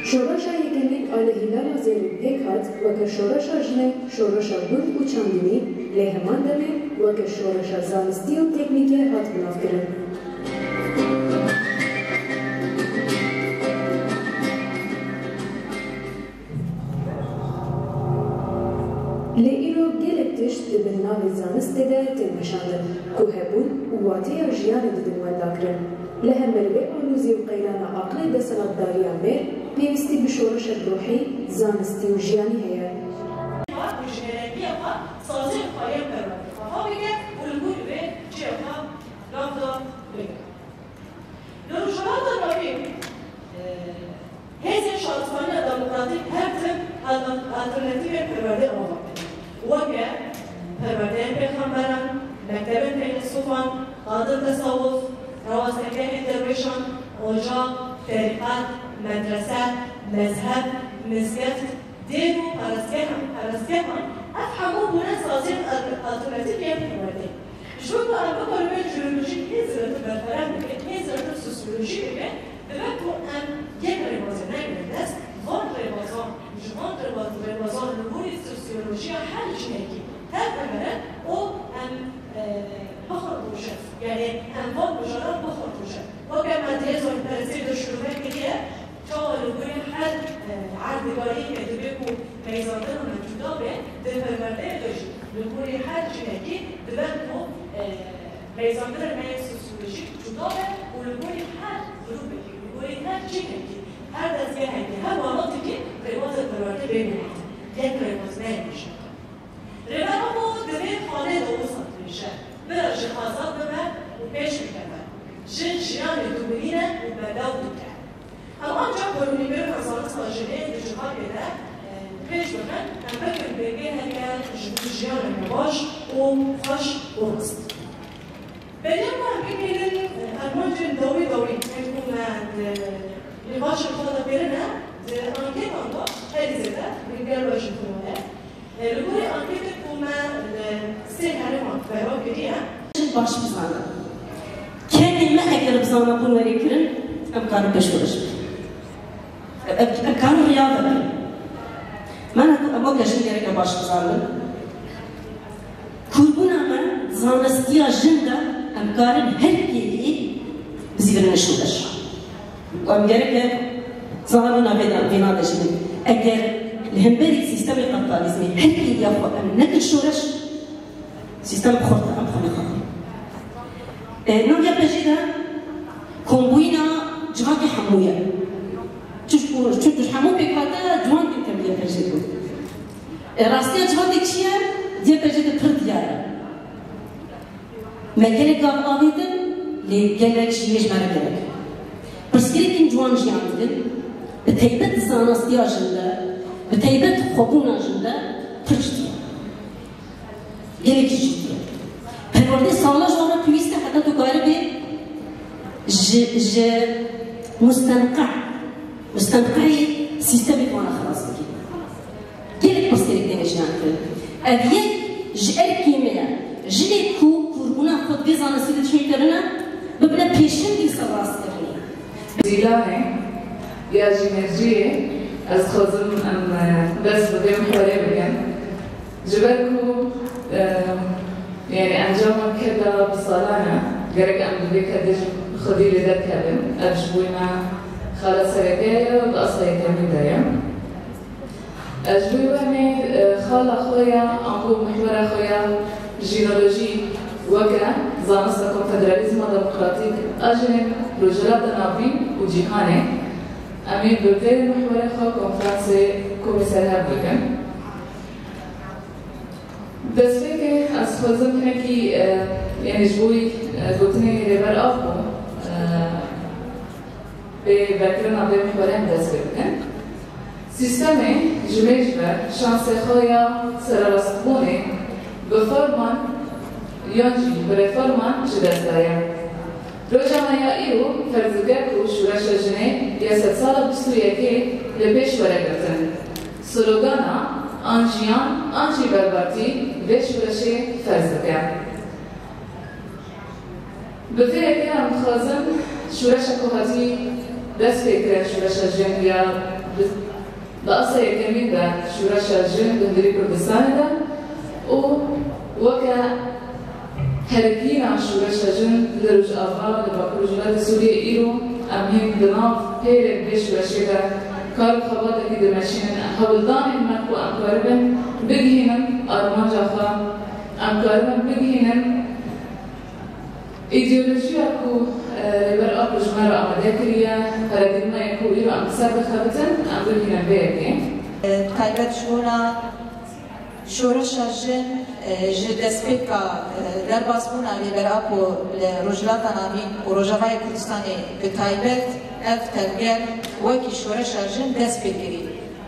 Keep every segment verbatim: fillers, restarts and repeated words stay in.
Şoreşa yekemîn a li Hîlala Zêrîn pêk hat, weke şoreşa jinê, şoreşa gund û çandinî, lê heman demê weke şoreşa zanistî û teknîkê hat binavkirin. Lê îro gelek tişt di bin navê zanistê de tên meşandin, ku hebûn û wateya jiyanê didin wendakirin. Li hember vê alozî û qeyrana aqilê desthilatdariya mêr pêwîstî bi şoreşek ruhî, zanistî û jiyanî heye. Xwe û ji hêrengiya xwe saziyên xwe yên perwerdê xweha bike û li gorî wê çiya xwe nav da bigire. Li Rojhilata Navîn, e, hêzên şaristaniya demokratîk her tim al-, alternatîfên perwerdê ava kirin. Weke perwerdeyên pêxemberan, mektebên feylesûfan, qadên tesawuf, rawestengehên derwêşan, ocax, terîqet, medrese, mezheb, mizgeft, dêr û parastgehan, parastgehan, ev hemû bûne saziyên al-, alternatîf yên perwerdê. Ji bo ku em bikarin vê îdeolojî hê zêdetir berfireh bikin, hê zêdetir sosyolojî bikin, dibe ku em yek rêbazê negirin dest, van rêbazan, ji van rêbaz-, rêbazan li gorî sosyolojiya her jinekî tevbiherin û em, e, bixin rojê. Yanî em van mijaran bixin rojê. Weke me di hêzên perestî de şirove kiriye, çawa li gorî her, e, erdnigariyeke divê ku meyzandina me cuda be, di perwerdeyê de jî li gorî her jinekî dibe ku, e, meyzandina me yê sosyolojîk cuda be û li gorî her grûpekî, li gorî her cihekî, her dezgehekî, her welatekî rêbazê perwerdê bê guhertin. Yek rêbaz neyê meşandin. Rêber Apo di vê xalê de wisa dibêje, bira jin azad bibe û pêş bikeve. Jin jiyanê dubinîne û bedew dike. Em ancax qurbanîkirina zanista jinê di civakê de, e, pêş bixin, em bikin pêgeheke ji bo jiyaneke baş û xweş û rast. Beriya me em bigihînin, e, armancên dawî dawî, ên ku me di nîqaşên xwe de kirine, di anketan de herî zêde li gel we jî tune ye. E, li gorî anketê ku me li sê herêman berhev kiriye. Jin baş bizanin. Kengê me eger bi zanabûn were kirin, em karin pêşxwe re jî bikin. Em, em karin riya vekin. Mana ku em weke jin gereke baş bizanin. Kûrbûna me di zanistiya jin de em karin her kêliyê bizîvirine şoreş. Û em gereke zanabûna vê de, vêna de jî bin. Eger li hemberî sîstemê kapîtalîzmê her kêliya xwe em nekin şoreş, sîstem bi xwe em xwe nexapin. E, nav ya pejê de kombûyîna civakê hemû ye. Çi ji, çi ji hemû pêk hate, ciwan tê tev ya pejê de. E, rastiya civakê çi ye? Diya pejê de pir diyar e. Me gelek gav avêtin, lê gelek jî yê ji me re gerek. Pirsgirêkên ciwan jiyan dikin, bi taybet di zanastiya jin de, bi taybet xwebûna jin de pir cidî ye. Gelekî cidî ye. Perwerdê sala ji wan re pêwîst e heta tu karibê ji, ji mustenqe, mustenqeyê sîstemê wana xelas bikî. Gelek pirsgirêk têne jiyan kirin. Ev yek ji erkê me ye. Jinê ku kûrbûna xwe di vê zanistî de çêkirine, bibine pêşengî ser rastkirinê. Zîlanê ya jî merciyê, ez dixwazim em, e, behs bi vê mihwerê bikin. Ji ber ku, e, yanî encama keda bi salan e, gerek em bi vê kedê jî xwedî lê derkevin. Ev ji bo me xala sereke ye, di asta yekemîn de ye. Ji vê wernê, e, xala xwe ya, ango mihwera xwe ya, jînolojî weke zanista konfederalîzma demokratîk a jinên Rojhilata Navîn û cîhanê, em ê bi vê mihwerê xwe konferansê komî serhev bikin. Destpêkê ez xwezim hinekî, e, yanî ji bo wî, e, gotinê Rêber Apo, e, Bi vekirina vê mihwerê em dest pê bikin. Sîstemê ji mêj ve şansê xwe ya sererastbûnê bi forman yan jî bi reforman ji dest daye. Roja me ya îro ferz dike ku şoreşa jinê ya sedsala bîst û yekê li pêş were girtin. Slogana an jiyan an jî berbatî vê şoreşê ferz dike. Bi vê yekê em dixwazin şûreşa ku hatî dest pê kirin, şûreşa jin ya bi, di asa yekemîn de şûreşa jin di hundirê Kurdistanê de û weke terekîna şûreşa jin li Rojava, li Bakur Rojhilatê Sûriyê îro em hîn di nav pêlên vê şûreşê de kar û xebatekî dimeşînin, hewldanên me ku em karibin bigihînin armanca xwe, em karibin bigihînin Îdeolojiya ku, e, Rêber Apo ji me re amade kiriye, paradîgmayê ku îro em li ser dixebitin, em bigihînin vê yekê. Taybet ji bona şoreşa jin, e, ji destpêka, e, derbasbûna Rêber Apo li Rojhilata Navîn û Rojavayê Kurdistanê bi taybet ev tevger wekî şoreşa jin dest pê kirî.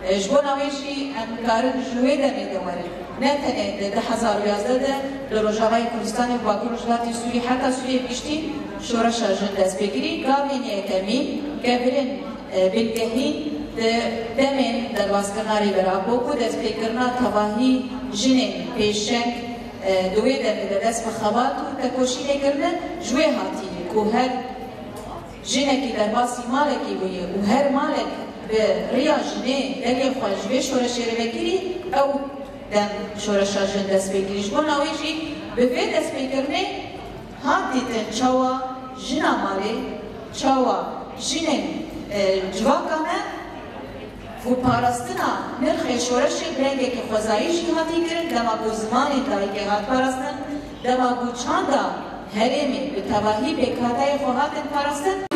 E, ji bona wê jî em karin ji wê demê de werin. Ne tenê di du hezar û yazdeh de li Rojavayê Kurdistanê û Bakur Rojhilatê Sûriyê heta Sûriyê giştî şoreşa jin dest pê kirî. Gavên yekemîn, kevirên, e, bingehîn di demên derbaskirina Rêber Apo ku destpêkirina tevahî jinên pêşeng, e, di wê demê de dest bi xebat û tekoşînê kirine, ji wê hatî ku her jinekî derbasî malekî bûye û her malek bi riya jinê dengê xwe ji vê şoreşê re vekirî, ew dem şoreşa jin dest pê kirî. Ji bona wê jî bi vê destpêkirinê hat dîtin çawa jina malê, çawa jinên, e, civaka me û parastina nirxê şoreşê bi rengekî xwezayî jî hatî kirin, dema ku zimanê dayikê hat parastin, dema ku çanda herêmê bi tevahî pêkhateyê xwe hatin parastin.